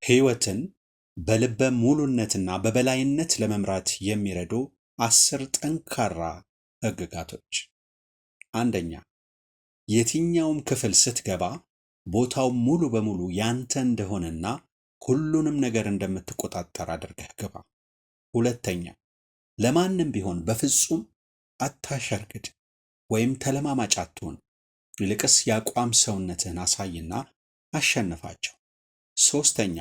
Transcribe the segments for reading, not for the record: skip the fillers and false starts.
ሕይወትን በልበ ሙሉነትና በበላይነት ለመምራት የሚረዱ 10 ጠንካራ ሕግጋቶች። አንደኛ፣ የትኛውም ክፍል ስትገባ ቦታው ሙሉ በሙሉ ያንተ እንደሆነና ሁሉንም ነገር እንደምትቆጣጠር አድርገህ ግባ። ሁለተኛ፣ ለማንም ቢሆን በፍጹም አታሸርግድ ወይም ተለማማጭ አትሁን። ይልቅስ የአቋም ሰውነትህን አሳይና አሸንፋቸው። ሶስተኛ፣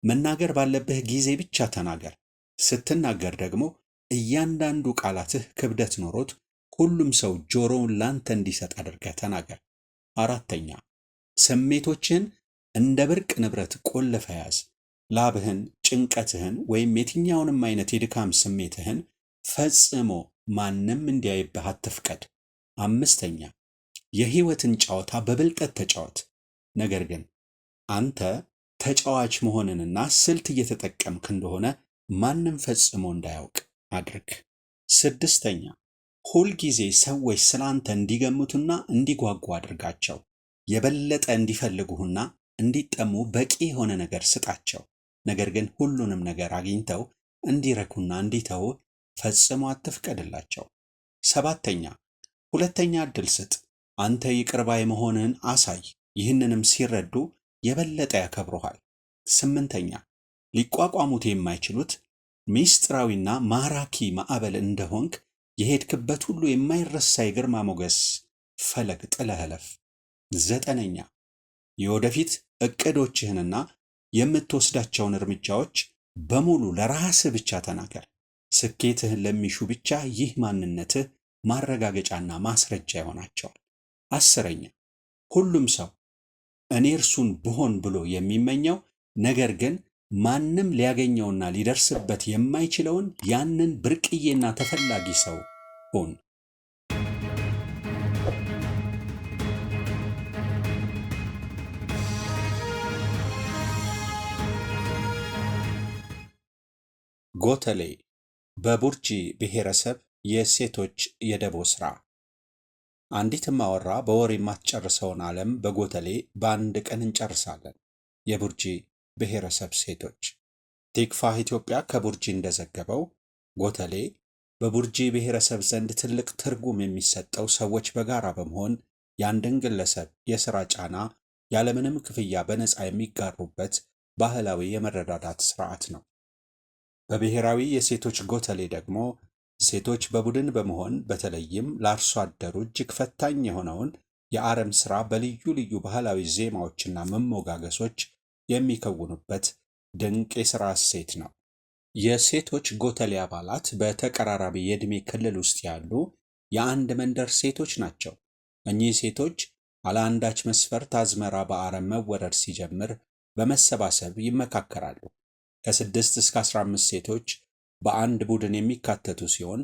መናገር ባለብህ ጊዜ ብቻ ተናገር። ስትናገር ደግሞ እያንዳንዱ ቃላትህ ክብደት ኖሮት ሁሉም ሰው ጆሮውን ላንተ እንዲሰጥ አድርገህ ተናገር። አራተኛ፣ ስሜቶችህን እንደ ብርቅ ንብረት ቆልፈህ ያዝ። ላብህን፣ ጭንቀትህን ወይም የትኛውንም አይነት የድካም ስሜትህን ፈጽሞ ማንም እንዲያይብህ አትፍቀድ። አምስተኛ፣ የህይወትን ጨዋታ በብልጠት ተጫወት። ነገር ግን አንተ ተጫዋች መሆንንና ስልት እየተጠቀምክ እንደሆነ ማንም ፈጽሞ እንዳያውቅ አድርግ። ስድስተኛ፣ ሁልጊዜ ሰዎች ስላንተ እንዲገምቱና እንዲጓጉ አድርጋቸው። የበለጠ እንዲፈልጉህና እንዲጠሙ በቂ የሆነ ነገር ስጣቸው። ነገር ግን ሁሉንም ነገር አግኝተው እንዲረኩና እንዲተው ፈጽሞ አትፍቀድላቸው። ሰባተኛ፣ ሁለተኛ ዕድል ስጥ። አንተ ይቅር ባይ መሆንህን አሳይ። ይህንንም ሲረዱ የበለጠ ያከብሩሃል። ስምንተኛ፣ ሊቋቋሙት የማይችሉት ሚስጥራዊና ማራኪ ማዕበል እንደሆንክ የሄድክበት ሁሉ የማይረሳ የግርማ ሞገስ ፈለግ ጥለህ እለፍ። ዘጠነኛ፣ የወደፊት እቅዶችህንና የምትወስዳቸውን እርምጃዎች በሙሉ ለራስህ ብቻ ተናገር። ስኬትህን ለሚሹ ብቻ ይህ ማንነትህ ማረጋገጫና ማስረጃ ይሆናቸዋል። አስረኛ፣ ሁሉም ሰው እኔ እርሱን ብሆን ብሎ የሚመኘው ነገር ግን ማንም ሊያገኘውና ሊደርስበት የማይችለውን ያንን ብርቅዬና ተፈላጊ ሰው ሁን። ጎተሌ በቡርጂ ብሔረሰብ የሴቶች የደቦ ሥራ። አንዲት እማወራ በወር የማትጨርሰውን ዓለም በጎተሌ በአንድ ቀን እንጨርሳለን። የቡርጂ ብሔረሰብ ሴቶች። ቲክፋህ ኢትዮጵያ ከቡርጂ እንደዘገበው ጎተሌ በቡርጂ ብሔረሰብ ዘንድ ትልቅ ትርጉም የሚሰጠው ሰዎች በጋራ በመሆን የአንድን ግለሰብ የሥራ ጫና ያለምንም ክፍያ በነፃ የሚጋሩበት ባህላዊ የመረዳዳት ሥርዓት ነው። በብሔራዊ የሴቶች ጎተሌ ደግሞ ሴቶች በቡድን በመሆን በተለይም ለአርሶ አደሩ እጅግ ፈታኝ የሆነውን የአረም ሥራ በልዩ ልዩ ባህላዊ ዜማዎችና መሞጋገሶች የሚከውኑበት ድንቅ የሥራ እሴት ነው። የሴቶች ጎተሌ አባላት በተቀራራቢ የዕድሜ ክልል ውስጥ ያሉ የአንድ መንደር ሴቶች ናቸው። እኚህ ሴቶች አለአንዳች መስፈርት አዝመራ በአረም መወረር ሲጀምር በመሰባሰብ ይመካከራሉ። ከ6 እስከ 15 ሴቶች በአንድ ቡድን የሚካተቱ ሲሆን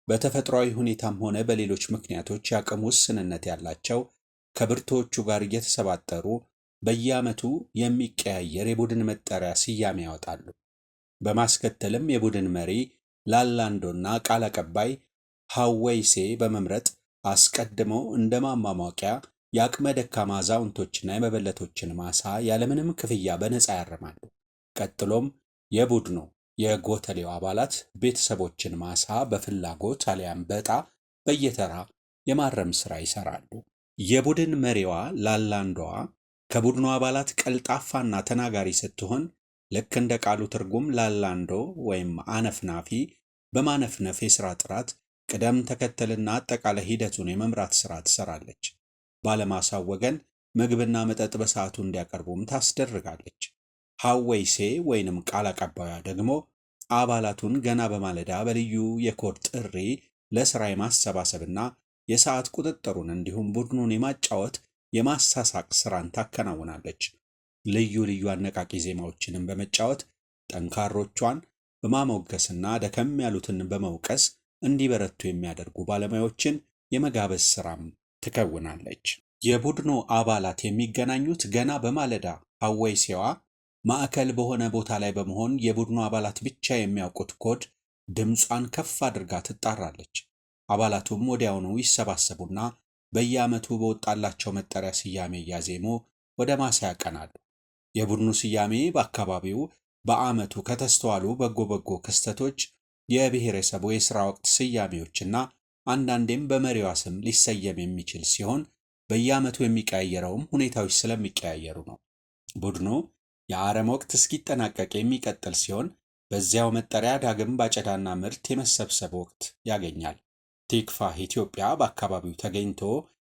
በተፈጥሯዊ ሁኔታም ሆነ በሌሎች ምክንያቶች የአቅም ውስንነት ያላቸው ከብርቱዎቹ ጋር እየተሰባጠሩ በየዓመቱ የሚቀያየር የቡድን መጠሪያ ስያሜ ያወጣሉ። በማስከተልም የቡድን መሪ ላላንዶና ቃል አቀባይ ሐወይሴ በመምረጥ አስቀድመው እንደ ማሟሟቂያ የአቅመ ደካማ አዛውንቶችና የመበለቶችን ማሳ ያለምንም ክፍያ በነፃ ያርማሉ። ቀጥሎም የቡድኑ የጎተሌው አባላት ቤተሰቦችን ማሳ በፍላጎት አሊያም በዕጣ በየተራ የማረም ሥራ ይሰራሉ። የቡድን መሪዋ ላላንዶዋ ከቡድኑ አባላት ቀልጣፋና ተናጋሪ ስትሆን ልክ እንደ ቃሉ ትርጉም ላላንዶ ወይም አነፍናፊ በማነፍነፍ የሥራ ጥራት፣ ቅደም ተከተልና አጠቃላይ ሂደቱን የመምራት ሥራ ትሰራለች። ባለማሳው ወገን ምግብና መጠጥ በሰዓቱ እንዲያቀርቡም ታስደርጋለች። ሐወይሴ ወይንም ቃል አቀባዩ ደግሞ አባላቱን ገና በማለዳ በልዩ የኮድ ጥሪ ለሥራ የማሰባሰብና የሰዓት ቁጥጥሩን እንዲሁም ቡድኑን የማጫወት የማሳሳቅ ሥራን ታከናውናለች። ልዩ ልዩ አነቃቂ ዜማዎችንም በመጫወት ጠንካሮቿን በማሞገስና ደከም ያሉትን በመውቀስ እንዲበረቱ የሚያደርጉ ባለሙያዎችን የመጋበዝ ሥራም ትከውናለች። የቡድኑ አባላት የሚገናኙት ገና በማለዳ ሐወይሴዋ ማዕከል በሆነ ቦታ ላይ በመሆን የቡድኑ አባላት ብቻ የሚያውቁት ኮድ ድምጿን ከፍ አድርጋ ትጣራለች። አባላቱም ወዲያውኑ ይሰባሰቡና በየዓመቱ በወጣላቸው መጠሪያ ስያሜ እያዜሙ ወደ ማሳ ያቀናሉ። የቡድኑ ስያሜ በአካባቢው በዓመቱ ከተስተዋሉ በጎ በጎ ክስተቶች፣ የብሔረሰቡ የሥራ ወቅት ስያሜዎችና አንዳንዴም በመሪዋ ስም ሊሰየም የሚችል ሲሆን በየዓመቱ የሚቀያየረውም ሁኔታዎች ስለሚቀያየሩ ነው። ቡድኑ የአረም ወቅት እስኪጠናቀቅ የሚቀጥል ሲሆን በዚያው መጠሪያ ዳግም ባጨዳና ምርት የመሰብሰብ ወቅት ያገኛል። ቲክቫህ ኢትዮጵያ በአካባቢው ተገኝቶ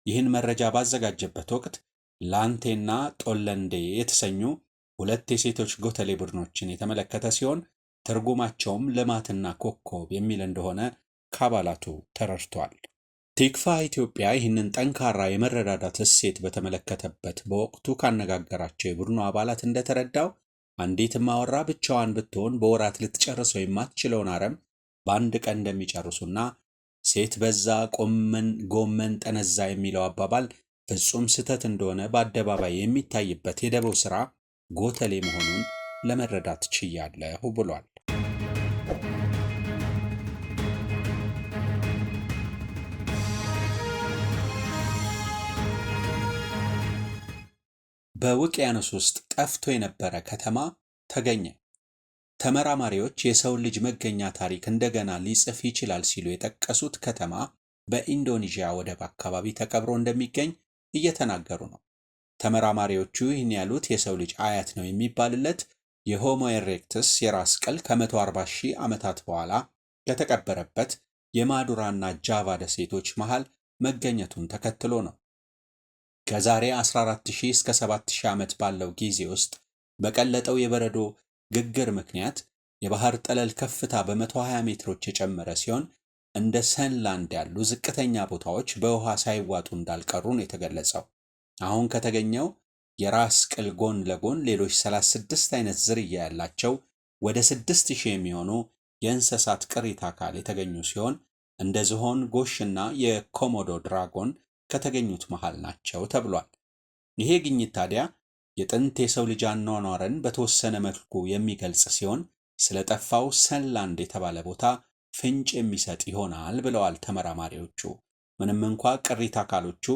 ይህን መረጃ ባዘጋጀበት ወቅት ላንቴና ጦለንዴ የተሰኙ ሁለት የሴቶች ጎተሌ ቡድኖችን የተመለከተ ሲሆን ትርጉማቸውም ልማትና ኮከብ የሚል እንደሆነ ከአባላቱ ተረድቷል። ቲክቫህ ኢትዮጵያ ይህንን ጠንካራ የመረዳዳት እሴት በተመለከተበት በወቅቱ ካነጋገራቸው የቡድኑ አባላት እንደተረዳው አንዲት እማወራ ብቻዋን ብትሆን በወራት ልትጨርሰው የማትችለውን አረም በአንድ ቀን እንደሚጨርሱና ሴት በዛ ጎመን ጠነዛ የሚለው አባባል ፍጹም ስህተት እንደሆነ በአደባባይ የሚታይበት የደቦ ሥራ ጎተሌ መሆኑን ለመረዳት ችያለሁ ብሏል። በውቅያኖስ ውስጥ ጠፍቶ የነበረ ከተማ ተገኘ። ተመራማሪዎች የሰውን ልጅ መገኛ ታሪክ እንደገና ሊጽፍ ይችላል ሲሉ የጠቀሱት ከተማ በኢንዶኔዥያ ወደብ አካባቢ ተቀብሮ እንደሚገኝ እየተናገሩ ነው። ተመራማሪዎቹ ይህን ያሉት የሰው ልጅ አያት ነው የሚባልለት የሆሞ ኤሬክትስ የራስ ቅል ከ140 ሺህ ዓመታት በኋላ ከተቀበረበት የማዱራና ጃቫ ደሴቶች መሃል መገኘቱን ተከትሎ ነው። ከዛሬ 14,000 እስከ 7,000 ዓመት ባለው ጊዜ ውስጥ በቀለጠው የበረዶ ግግር ምክንያት የባህር ጠለል ከፍታ በ120 ሜትሮች የጨመረ ሲሆን እንደ ሰንላንድ ያሉ ዝቅተኛ ቦታዎች በውሃ ሳይዋጡ እንዳልቀሩ ነው የተገለጸው። አሁን ከተገኘው የራስ ቅል ጎን ለጎን ሌሎች 36 አይነት ዝርያ ያላቸው ወደ 6000 የሚሆኑ የእንስሳት ቅሪተ አካል የተገኙ ሲሆን እንደ ዝሆን፣ ጎሽና የኮሞዶ ድራጎን ከተገኙት መሃል ናቸው ተብሏል። ይሄ ግኝት ታዲያ የጥንት የሰው ልጅ አኗኗርን በተወሰነ መልኩ የሚገልጽ ሲሆን ስለጠፋው ሰንላንድ የተባለ ቦታ ፍንጭ የሚሰጥ ይሆናል ብለዋል ተመራማሪዎቹ። ምንም እንኳ ቅሪተ አካሎቹ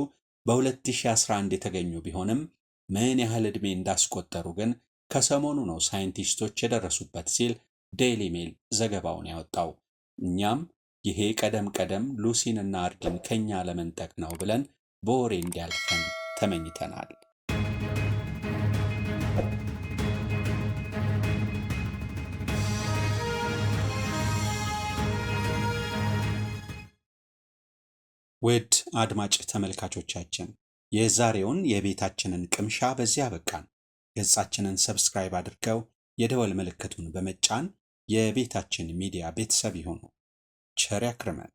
በ2011 የተገኙ ቢሆንም ምን ያህል ዕድሜ እንዳስቆጠሩ ግን ከሰሞኑ ነው ሳይንቲስቶች የደረሱበት ሲል ዴይሊ ሜል ዘገባውን ያወጣው። እኛም ይሄ ቀደም ቀደም ሉሲንና አርዲን ከኛ ለመንጠቅ ነው ብለን በወሬ እንዲያልፈን ተመኝተናል። ውድ አድማጭ ተመልካቾቻችን፣ የዛሬውን የቤታችንን ቅምሻ በዚህ አበቃን። ገጻችንን subscribe አድርገው የደወል ምልክቱን በመጫን የቤታችን ሚዲያ ቤተሰብ ይሁኑ። ቸር ያክርመን።